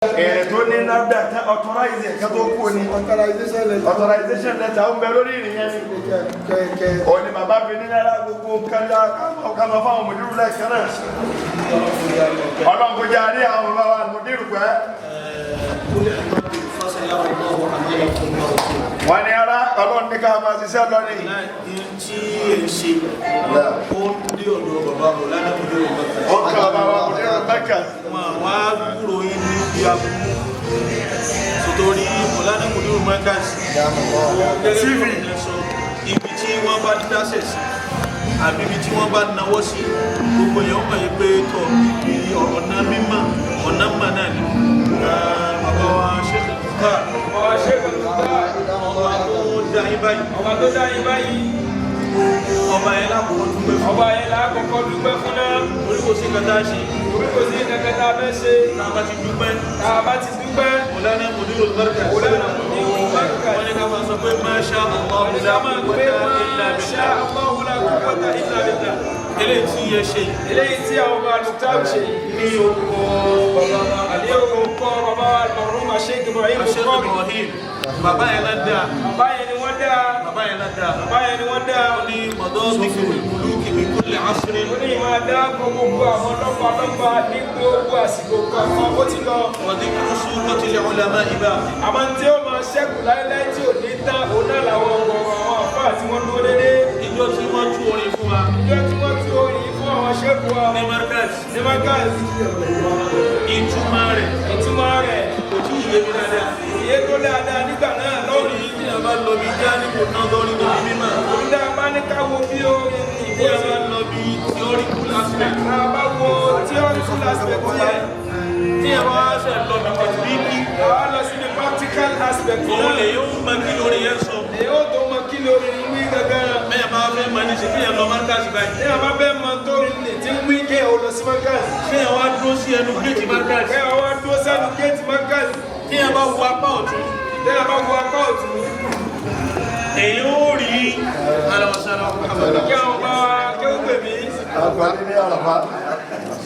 Èrè tó ní NAFDAC tán authorize ẹ̀ ká tó kú ni. Authorization letter. Authorization letter ó ń bẹ lórí ìrìn yẹn ni. Kẹ̀kẹ́. Òní bàbá fi ní náírà gbogbo nǹkan dá ká máa fáwọn mùdírù lẹ́ẹ̀kan náà. Ọlọ́run kò jẹ́ àrí àwọn bàbá wa mùdírù pẹ́. Wọ́n ní ara Ọlọ́run ní ká máa ṣiṣẹ́ lọ ní. Tí ẹ ń ṣe, ó ń dé ọ̀dọ̀ bàbá Mọ̀lánà Mùdírù Mẹ́kà. Ó kà bàbá wa mùdírù Mẹ́kà. Wọn wá gbúrò yín níbi aburú sotori Mọ̀lánà Mùdírù Mẹ́kà sí gẹ́gẹ́ bí ọ̀rọ̀ sọ, ibi tí wọ́n bá dáṣẹ̀ sí àbí ibi tí wọ́n bá nawọ́ sí, gbogbo èèyàn mọ̀ yín pé tọ̀ ibi ọ̀nà mímọ̀, ọ̀nà mọ̀ náà ni. Bàbá wa Sheikh Mukhtar, Ọba Sheikh Mukhtar, ọba tó dá yín báyìí, ọba tó dá yín báyìí, ọba yẹn lákòókò dúpẹ́ fún. Ọba yẹn là á kọ́kọ́ dúpẹ́ fún náà. Orí kò sí nǹkan tá a ṣe. Orí kò sí nǹkan tá a fẹ́ ṣe. Tá a bá ti dúpẹ́, Tá a bá ti dúpẹ́, Mọ̀lánà Mùdírù Mẹ́kà, Mọ̀lánà Mùdírù Mẹ́kà, wọ́n ní ká máa sọ pé masha Allah wọ́n ní la ká máa pé quwwata illa masha billah. Allahu la quwwata illa billah. Eléyìí tí ẹ ṣe yìí, Eléyìí tí àwọn ọba Mukhtar ṣe yìí, ní orúkọ bàbá wa ní orúkọ bàbá wa al-marhum Sheikh Ibrahim Sheikh Bukhari. Ibrahim, bàbá yẹn lá dáa. Bàbá yẹn ni wọ́n dá. Bàbá yẹn lá dáa. Bàbá yẹn ni wọ́n dá. Ó ní mọ̀dọ́ dhikrul muluki min kulli asrin. Ó ní ìmọ̀ dá gbogbo àwọn lọ́ba lọ́ba ní gbogbo àsìkò kọ̀ọ̀kan ó ti lọ. Wa dhikru suqatil ulama'i baqi. Àmọ́ tí ó máa ṣẹ́kù láéláé tí ò ní tán, òun náà làwọn ọ̀gọ̀ọ̀rọ̀ àwọn àfáà tí wọ́n dúró dédé. Ìjọ tí wọ́n tú orin fún wa Ìjọ tí wọ́n tú orin yìí fún àwọn ṣẹ́kù wa ní Markaz, ní Markaz, ìtumọ̀ rẹ̀ ìtumọ̀ rẹ̀ kò tí ì yé mi dáadáa. ìyé tó dáadáa nígbà náà Lórí lọ́rùn. tí a bá lọ bí jánìbù náà lórí níbi mímọ́, Òun dáa bá ní ká wo bí orin ní tí ìbò a ṣe. bá lọ bí theoretical aspect, Tá a bá wo theoretical aspect yẹn, tí a bá ṣe lọ bí tẹ̀síbíkì, àwa lọ síbi practical aspect òun náà. lè yóò mọ kí lórí yẹn sọ. Èyí ó tó mọ kí lórin wí gangan. Bẹ́ẹ̀ bá fẹ́ mọ ní ṣe kí yẹn lọ Markaz báyìí, Ní àbá fẹ́ mọ tó rin ní tí ń wí, kí ẹ ò lọ sí Markaz. kí yẹn wá dúró sí ẹnu géètì Markaz, Kí ẹ wá dúró sẹ́nu géètì Markaz. tí yẹn bá wo apá ọ̀tún, Tí a bá wo apá ọ̀tún, èyí ó rí alawasara. Kí àwọn bá wa kí ó pè mí. Àǹfààní ní àràfá.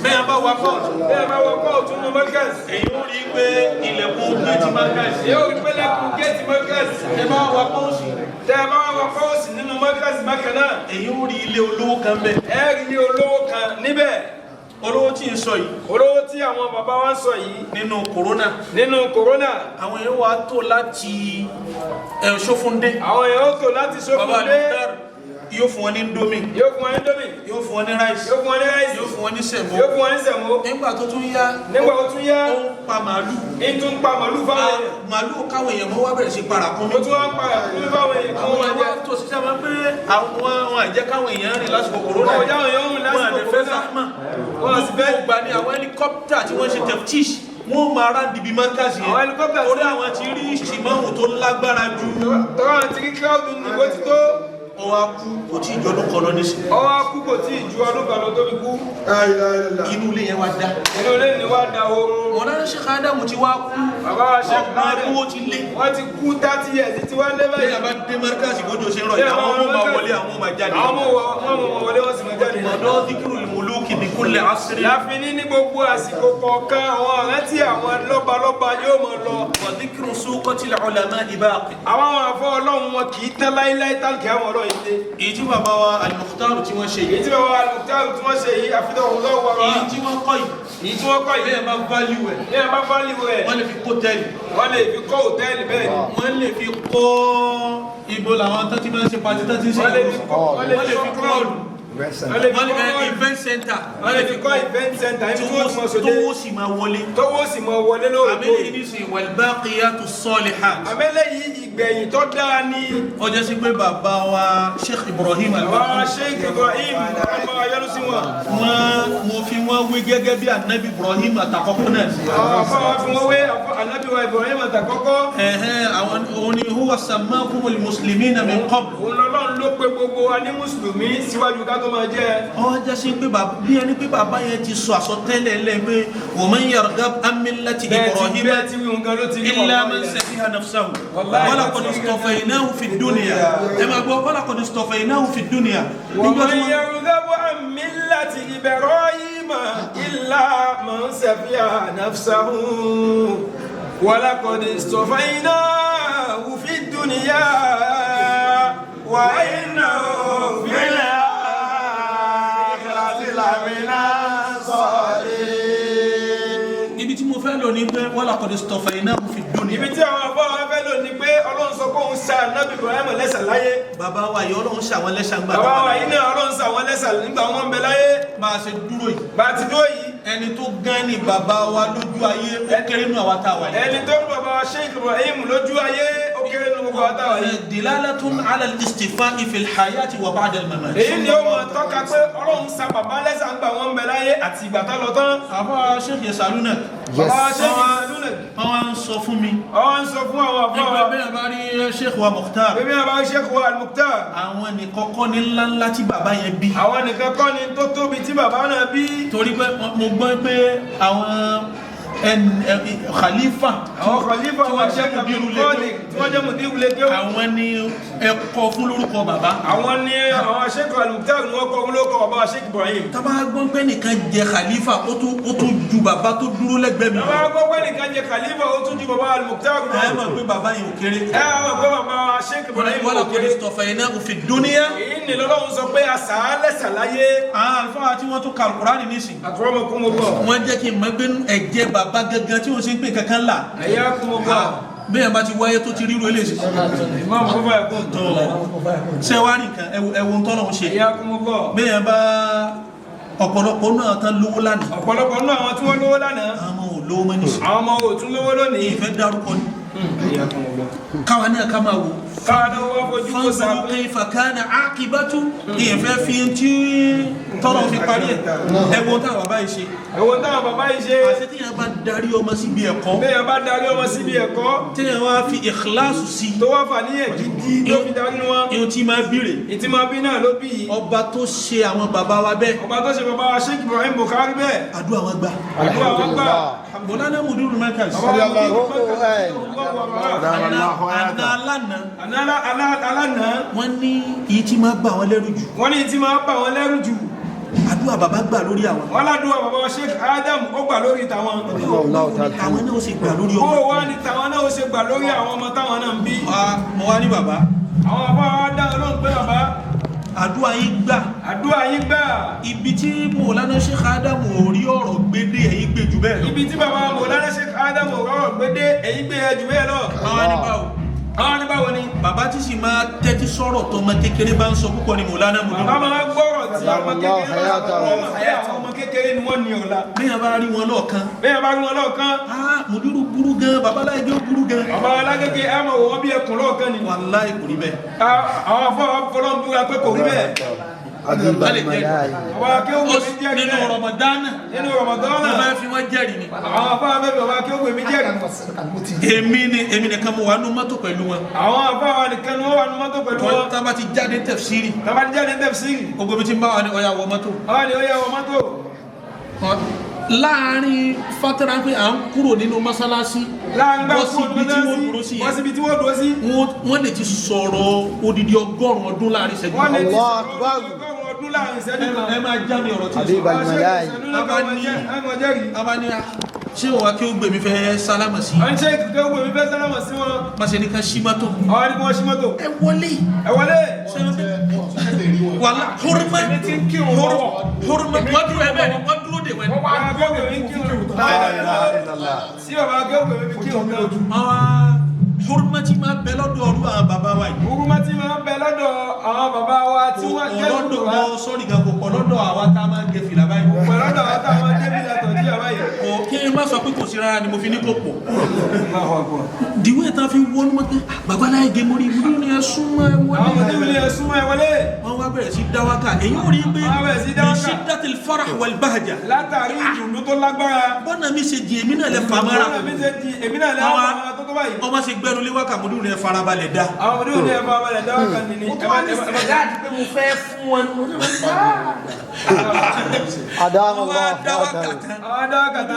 Bẹ́ẹ̀ bá wo apá ọ̀tún, Bí a bá wo apá ọ̀tún ní Markaz, èyí ó rí pé ilẹ̀kùn géètì Markaz. Èyí ó rí pé lẹ́kùn géètì Markaz. Ẹ bá wo apá òsì, Tẹ́ ẹ bá wá wo apá òsì nínú Markaz bákan náà, èyí ó rí ilé olówó kan bẹ́ẹ̀. Ẹ rí ilé olówó kan níbẹ̀. Olówó tí ń sọ yìí, Olówó tí àwọn bàbá wa ń sọ yìí, nínú kòrónà, nínú kòrónà, àwọn èèyàn wá tó láti ẹ̀ Ṣófúndé. Àwọn èèyàn ó tò láti Bàbá Ṣófúndé. Mukhtar yóò fún wọn ní indomie, Yóò fún wọn ní indomie, yóò fún wọn ní rice, yóò fún wọn ní rice, yóò fún wọn ní sẹ̀mó. Yóò fún wọn ní sẹ̀mó. Nígbà tó tún yá, Nígbà tó tún yá, ó ń pa màálù. Ń tún pa màálù fáwọn èèyàn. Màálù káwọn èèyàn mọ́ wá bẹ̀rẹ̀ sí para kún mi. Ó tún wá ń pa ẹ̀kún fáwọn èèyàn kí Àwọn wọ́n máa èèyàn jẹ. wá tó sí sábà pé àwọn wọn àjẹ́ káwọn èèyàn rìn lásìkò kòrónà. Wọn ò jáwọn èèyàn rìn lásìkò Wọn àdẹ fẹ́ kòrónà. sáfmà. Wọn sì fẹ́. Gbogbo ní àwọn helicopter tí wọ́n ṣe teftish, wọ́n máa rá dìbí Markaz yẹn. Àwọn helicopter Orí àwọn ti rí ìṣìmáwò tó lágbára ju. Tọ́wọ́n àti kí crowd ní bó ti tó. Ó wá kú, kò tí ì jọdún kan lọ nísìnyí. Ọwọ́ akú, kò tí ì ju ọdún kan lọ tó fi kú. Inú ilé yẹn wá dá. Inú ilé ni wá da oorun. Mọ̀lánà Sheikh Ádámù ti wá kú. Bàbá wa Sheikh Ọgbọ̀n Adam, ọdún ó ti lé. wọ́n ti kú, 30 years tí wọ́n lé báyìí. Lẹ́yìn àbá dé Markaz, ìbójú ṣe ń rọ̀ yìí, àwọn ọmọ máa wọlé, àwọn ọmọ máa jáde. Àwọn ọmọ wọn mọ̀ wọlé, wọ́n sì máa jáde. Mọ̀dọ́ dhikrul muluki bi kulli asrin. Láfi ní gbogbo àsìkò kọ̀ọ̀kan, àwọn àrántí àwọn lọ́balọ́ba yóò máa lọ. Wa dhikru suqatil ulama'i baqi. Àwọn àfọ Ọlọ́run wọn kì í tán láíláí tálkì àwọn ọ̀rọ̀ yìí dé. Èyí tí bàbá wa Al-Mukhtar tí wọ́n ṣe Èyí yìí, tí bàbá wa Al-Mukhtar tí wọ́n ṣe yìí, àfihàn òun lọ́wọ́ wa. èyí tí wọ́n kọ́ yìí, Èyí tí wọ́n kọ́ yìí, bẹ́ẹ̀ bá value ẹ̀, ní àbá value ẹ̀, wọ́n lè fi kó tẹ́lì, wọ́n lè fi kọ́ hòtẹ́ẹ̀lì, bẹ́ẹ̀ ni. wọ́n lè fi kọ́ ibo làwọn tó ti máa ń ṣe party tó ti ń ṣe Wọ́n lè fi kọ́ wọ́n lè fi kọ́ hall, wọ́n lè fi wọ́n lè kọ́ hall, event center, wọ́n lè fi kọ́ event center ibi tí wọ́n ti mọ̀ sóde. Tówó sì máa wọlé. Tówó sì mọ̀ wọlé lóòrèkóòrè. Àmì ní sìn wal baqiyatu salihat. Àmẹ́lẹ̀ yìí, ìgbẹ̀yìn tó dáa ní. Ó jẹ́ sí pé bàbá wa Sheikh Ibrahim Bàbá Al-Marhum, Sheikh Ibrahim, ọmọ ayọ́lú sí wọn. wọ́n mo fi wọ́n wé gẹ́gẹ́ bí anabi Ibrahim àtàkọ́kọ́ náà. Àwọn afọ wa fi wọ́n wé anabi wa Ibrahim àtàkọ́kọ́. Ẹ̀hẹ́n, àwọn òun ni huwa sammakumul muslimina min qabl. Òun lọ́lọ́run ló pe gbogbo wa ní mùsùlùmí síwájú ká tó máa jẹ́. Ó jẹ́ sí pé bàbá bí ẹni pé bàbá yẹn ti sọ àsọtẹ́lẹ̀ lẹ́ pé wa man yarghab an millati Bẹ́ẹ̀ ti Ibrahim bẹ́ẹ̀ ti wí nǹkan ló ti rí. illa man safiha nafsahu. Wallahi, wa laqad istafaynahu fi dunya. Ẹ máa gbọ́, wa laqad istafaynahu fi dunya. Wa Nígbà tí man wọ́n yarghabu an millati Ibrahim. إلا من سفي نفسه ولقد اصطفيناه في الدنيا وإنه في الآخرة لمن الصالحين. Ibi tí mo fẹ́ lò ní pé walaqad istafaynahu fi dunya. Ibi tí àwọn afọ àwọn fẹ́ lò ní pé Ọlọ́run sọ pé òun sa Nábì Ibrahim lẹ́sà láyé. Bàbá wa yìí, Ọlọ́run ṣàwọn lẹ́sà ńgbà Bàbá tó wa wà. yìí náà, Ọlọ́run sa àwọn lẹ́sà nígbà wọn ń bẹ láyé. Bá a ṣe dúró yìí, Bá a ti dúró yìí, ẹni tó gán ni bàbá wa lójú ayé, ó kéré nù àwa tá a wà yìí. Ẹni tó ń bàbá wa Sheikh Ibrahim lójú ayé, ó kéré nínú gbogbo àwọn táwa yìí. Dilalatun ala al-istifa'i fi al-hayati wa ba'da al-mamat. Èyí ni ó máa tọ́ka pé Ọlọ́run sa bàbá lẹ́sà ńgbà wọn ń bẹ láyé àti ìgbà tá lọ tán. Àbá Sheikh Yasaluna, Bàbá Sheikh Yasaluna, wọ́n wá ń sọ fún mi àwọn ń sọ fún àwọn àfọ nípa wa bẹ́ẹ̀ bá rí Sheikh wa Mukhtar, bíbí àbá Sheikh wa Al-Mukhtar, àwọn nìkan kọ́ ní ńláńlá tí bàbá yẹn bí. Àwọn nìkan kọ́ ni tó tóbi tí bàbá náà bí. Torí pé mo gbọ́ pé àwọn khalifa Àwọn khalifa tí wa wọ́n jẹ́ Sheikh mùdírù Abdul lé Qadir tí wọ́n jẹ́ mùdírù lé kéwù, àwọn ni ẹ̀kọ́ fún lórúkọ bàbá. Àwọn ni àwọn Sheikh Al-Mukhtar ni wọ́n kọ́ fún lórúkọ bàbá Sheikh Ibrahim. Tábà gbọ́n pé nìkan jẹ khalifa, ó tún ju bàbá tó dúró lẹ́gbẹ̀ẹ́ mi lọ. Bàbá gbọ́ pé nìkan jẹ khalifa, ó tún ju bàbá Al-Mukhtar lọ. Ẹ mọ̀ pé bàbá yìí ò kéré. Ẹ àwọn pé bàbá Sheikh Ibrahim wọ́n kò lọ kó kéré. istafaynahu fi dunya. Èyí ni lọ́lọ́run sọ pé àṣà lẹ́sà láyé. Àwọn àlùfáà tí wọ́n tún ka Al-Qur'ani nísìn, Akramakumullah. wọ́n jẹ́ kí n mọ̀ pé ẹ̀jẹ̀ bàbá gangan tí wọ́n ṣe ń pè kankan là. Hayyakumullah. Bẹ́ẹ̀ bá ti wáyé tó ti ríru eléyìí. Imam kó fà kún. Ṣé wàá rí nǹkan ẹ̀wọ̀n tọ́lọ̀ ń ṣe? Hayyakumullah. Bẹ́ẹ̀ bá ọ̀pọ̀lọpọ̀ náà tán lówó lánàá, Ọ̀pọ̀lọpọ̀ nínú àwọn tí wọ́n lówó lánàá, àwọn ọmọ ò lówó mọ́ nísìn. àwọn ọmọ ò tún lówó lónìí. Ìfẹ́ dárúkọ ni. Hayyakumullah. Káwa náà ká máa wò. Káwọn náà wọ́n fojú kó Fanzuru sàkún. kayfa kana aqibatu. Ìfẹ́ fi tí tọ́lọ̀ fi parí ẹ̀, ẹ̀wọ̀n táwọn bàbá yìí ṣe. Ẹ̀wọ̀n táwọn bàbá yìí ṣe. Àti tíyẹn bá darí ọmọ síbi ẹ̀kọ́, Bẹ́ẹ̀ bá darí ọmọ síbi ẹ̀kọ́, tíyẹn wá fi ìkíláàsù sí, tó wá fà níyẹn gidi tó fi darí wọn, ihun tí máa bírè. Ìtì máa bí náà ló bí yìí. Ọba tó ṣe àwọn bàbá wa bẹ́ẹ̀, Ọba tó ṣe bàbá wa Sheikh Ibrahim Bukhari bẹ́ẹ̀, àdúrà wọn gbà. Àdúrà wọn gbà. Mọ̀lánà Mudiru Markaz, Bàbá wa àná alánà, Àná alánà, wọ́n ní èyí tí máa bà wọ́n lẹ́rù jù, wọ́n ní tí máa bà wọ́n lẹ́rù jù, àdúrà bàbá gbà lórí àwọn. Wọ́n ládùúgbò bàbá wa Sheikh Adam ó gbà lórí tàwọn. Àwọn náà ó sì gbà lórí Bó ọmọ. wá ní tàwọn náà ó ṣe gbà lórí àwọn ọmọ táwọn náà ń bí? Mo wá ní bàbá, Àwọn bàbá wa dá Ọlọ́run pé bàbá, àdúrà yín gbà. Àdúrà yín gbà. Ibi tí Mọ̀lánà Sheikh Adam ò rí ọ̀rọ̀ gbé dé, ẹ̀yìn gbé jù bẹ́ẹ̀ lọ. Ibi tí bàbá Mọ̀lánà Sheikh Adam ò rọrọ̀ gbé dé, èyí gbé ẹ jù bẹ́ẹ̀ lọ. Àwọn ní báwo? Àwọn ní báwo ni? Bàbá tí sì máa tẹ́tí sọ̀rọ̀ tọmọ kékeré bá ń sọ púpọ̀ ni Mọ̀lánà Mudiru. Bàbá máa gbọ́rọ̀ tí ọmọ kékeré bá sọ, àwọn ọmọ kékeré ni wọ́n ní ọ̀la. Bẹ́ẹ̀ bá rí wọn lọ́ọ̀kan, Bẹ́ẹ̀ bá rí wọn lọ́ọ̀kan, ah, Mudiru burú gan, bàbá láìjẹ́ ó burú gan. Bàbá alágége á máa wò wọ́n bí ẹkùn lọ́ọ̀kan ni. Wàláhì, kò rí bẹ́ẹ̀. Àwọn afọ fọlọ́n búra pé kò rí bẹ́ẹ̀. Bàbá akéwògbè mi jẹ́rìí Nínú bẹ́ẹ̀. Ramadan, Nínú Ramadan, mo fẹ́ fi wọ́n jẹ́rìí ni. àwọn afọ abẹ́ bàbá akéwògbè mi jẹ́rìí. Èmi ni èmi nìkan mo wà nínú mọ́tò pẹ̀lú wọn. Àwọn afọ àwọn nìkan ni wọ́n wà ní mọ́tò pẹ̀lú wọn. Tá a bá ti jáde tafsiri, Tàbá ti jáde tafsiri, gbogbo mi ti ń bá wa ní ọ̀yà wọ mọ́tò. Àwọn ni ó yẹ wọ mọ́tò. Láàárín fatara pé à ń kúrò nínú mọ́sálásí, Láàrin bá bọ́ kúrò síbi tí wọ́n dúró sí wọ́n yẹn, síbi tí wọ́n dúró sí. wọ́n lè ti sọ̀rọ̀ odidi 100 ọdún láàrin ìṣẹ́jú. Wọ́n lè ti Allah sọ̀rọ̀ Akbar. 100 ọdún láàrin ìṣẹ́jú kan. Ẹ máa já mi ọ̀rọ̀ tí ń sọ. Bàbá A bá ní ṣé òwa kí ó gbé mi fẹ́ sálámà sí? Àwọn ṣe kí ó gbé mi fẹ́ sálámà sí wọn. Má ṣe ní ká ṣí mọ́tò. Àwọn ni wọ́n ṣí mọ́tò. Ẹ wọlé. Ẹ wọlé. Wàlá huruma huruma, wọ́n dúró ẹ bẹ́ẹ̀ ni wọ́n dúró de wẹ́n. Bàbá akéwì mi kírun. Sí bàbá akéwì mi kírun kan. Àwọn huruma ti máa bẹ lọ́dọ̀ ọdún àwọn bàbá wa yìí. Huruma ti máa ń bẹ lọ́dọ̀ àwọn bàbá wa tí wọ́n Kò jẹ́ lọ́dọ̀ wa. wọn sọ́ọ̀rì gan, kò pọ̀ lọ́dọ̀ àwa tá a máa ń gẹ fìlà báyìí. Pẹ̀lú ọ̀dọ̀ àwọn táwọn débi yàtọ̀ jí àbáyé. Kò kí n má sọ pé kò sí rárá ni mo fi ní kò pọ̀. Dìwé tán fi wọnú mọ́tò bàbá láyé gé mórí ìwúrí ni ẹ súnmọ́ ẹ Àwọn wọlé. ọmọdé wọlé, ẹ súnmọ́, ẹ wọlé. Wọ́n wá bẹ̀rẹ̀ sí dáwákà, èyí ò rí pé Wọ́n bẹ̀rẹ̀ sí dáwákà. shiddatil farah wal bahja. Látàrí ìdùnnú tó lágbára. Bọ́nà mi ṣe jì, èmi náà lẹ fàmọ́ra. Bọ́nà mi ṣe di èmi náà lẹ́wọ̀n àwọn tó tó báyìí. Ọmọ ṣe gbẹnu lé wákà, mo dúró ní ẹ farabalẹ̀ dá. Àwọn ọmọdé wọlé, ẹ fara balẹ̀ dáwọ́ kan nìní. Mo tún wá ní sẹ̀dáàdì pé mo fẹ́ fún wọn. Wọ́n wá dáwákà tán. Àwọn dáwọ́ kàtà.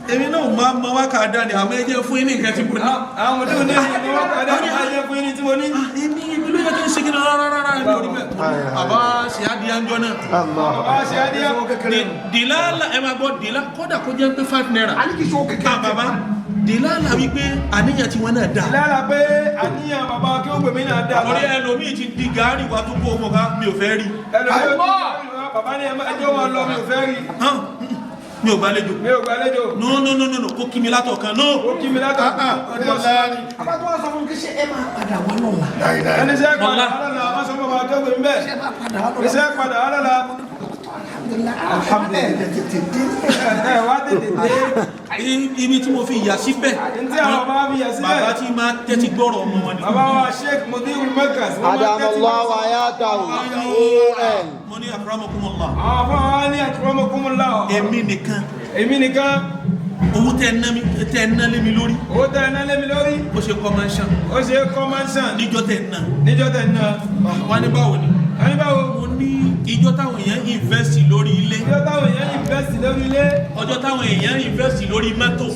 Èmi náà máa mọ wákàtí ni àmọ́ ẹ jẹ́ fún yín ní nǹkan tí mo ní. Àwọn ọmọdé òní ni wọ́n kọ́ dáa máa jẹ́ fún yín ní tí mo ní. Èmi èmi ló yẹ kí n ṣe kí ni rárá rárá èmi ò rí bẹ́ẹ̀. Bàbá ṣe adìyànjọ náà. Bàbá ṣe adìyẹ. Dìlálà ẹ máa gbọ́ dìlá kódà kó jẹ́ pé 5 naira. Ah bàbá dìlálà wípé àníyàn tí wọ́n náà dà. Dìlálà pé àníyàn bàbá kí ó gbèmí náà dà. Torí ẹlòmíì ti di gàárì wa tó kó ọmọ ká mi ò fẹ́ rí. Ẹlòmíì bàbá ní ẹjọ́ wọn lọ mi ò fẹ́ rí. Mi ò gbàlejò. Mi ò gbàlejò. No no no no no kó kí mi látọ̀ kan no. Kó kí mi látọ̀ kan. Àbá tó wá sọ fún mi kí ṣe ẹ máa padà wá lọ́la. Ẹni ṣe padà wá lọ́la, wọ́n sọ fún bàbá tó gbé mi bẹ́ẹ̀. Ṣé máa padà wá lọ́la. Ṣé padà wá lọ́la. Alhamdulilayi. Ẹ wá tètè dé. Ibi tí mo fi yà síbẹ̀. Ntí àwọn bàbá fi yà síbẹ̀. Bàbá tí máa tẹ́tí gbọ́rọ̀ ọmọ wọn ni. Bàbá wa Sheikh Mudirul Markaz. Adamallahu hayatahu. Mo ní akramakumullah. Àwọn afọ wa ní akramakumullah. Èmi nìkan. Èmi nìkan. Owó tẹ́ ẹ ná lé mi lórí. Owó tẹ́ ẹ ná lé mi lórí. Ó ṣe kọ́mọ́ṣán. Ó ṣe kọ́mọ́ṣán. Níjọ́ tẹ́ ẹ ná. Níjọ́ tẹ́ ẹ ná. Wọ́n ní báwo ni. Wọ́n ní báwo. Mo ní ìjọ́ táwọn èèyàn invest lórí ilé. Ìjọ́ táwọn èèyàn invest lórí ilé. Ọjọ́ táwọn èèyàn invest lórí mọ́tò.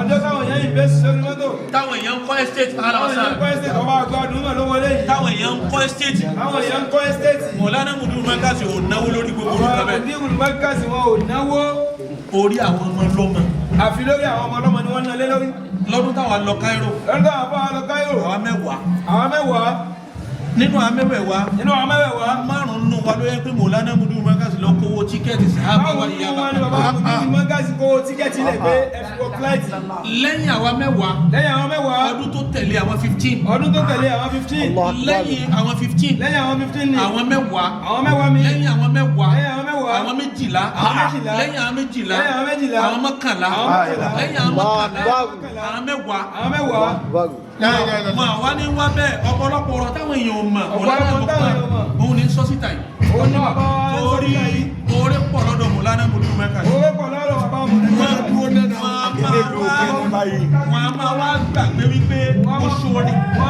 Ọjọ́ táwọn èèyàn invest lórí mọ́tò. Táwọn èèyàn ń kọ́ estate. Táwọn èèyàn ń kọ́ estate. Ọba àgbà ọdún náà ló wọlé yìí. Táwọn èèyàn ń kọ́ estate. Táwọn èèyàn ń kọ́ estate. Mọ̀lánà Mudirul Markaz ò náwó lórí gbogbo orúkọ bẹ́ẹ̀. Mudirul Markaz wọn ò náwó. Orí àwọn ọmọ lọ́mọ. Àfi lórí àwọn ọmọ ọlọ́mọ ni wọ́n ná lé lórí. Lọ́dún táwọn lọ Cairo. Lọ́dún táwọn lọ Cairo. Àwa mẹ́wàá. Àwa mẹ́wàá. Nínú àwọn mẹ́wẹ̀ẹ̀wá. Nínú àwọn mẹ́wẹ̀ẹ̀wá. Márùn-ún nù wa ló yẹ pé Mọ̀lánà Mudirul Markaz lọ kówó tíkẹ́ẹ̀tì sí àbá wa ìyá wa. Bàbá Mudirul Markaz kówó tíkẹ́ẹ̀tì lẹ̀ pé ẹ fi wọ flight. Lẹ́yìn àwa mẹ́wàá. Lẹ́yìn àwọn mẹ́wàá. Ọdún tó tẹ̀lé àwọn 15. Ọdún tó tẹ̀lé àwọn 15. Lẹ́yìn àwọn 15. Lẹ́yìn àwọn 15 ni. Àwọn mẹ́wàá. Àwọn mẹ́wàá mi. Lẹ́yìn àwọn mẹ́wàá. Lẹ́yìn àwọn mẹ́wàá. Àwọn méjìlá. Àwọn méjìlá. Lẹ́yìn àwọn méjìlá. Lẹ́yìn àwọn méjìlá. Àwọn mọ́kànlá. Lẹ́yìn àwọn mọ́kànlá. Àwọn mẹ́wàá. Àwọn mẹ́wàá. Wọn àwa ní wá bẹ́ẹ̀ ọ̀pọ̀lọpọ̀ ọ̀rọ̀ táwọn èèyàn ò mọ̀ òun ní sọ́sítà yìí. Torí oore pọ̀ lọ́dọ̀ Mọ̀lánà Mudirul Markaz. Oore pọ̀ lọ́dọ̀ bàbá Mudirul Markaz. Wọ́n a máa wá gbàgbé wípé ó ṣoore. Wọ́n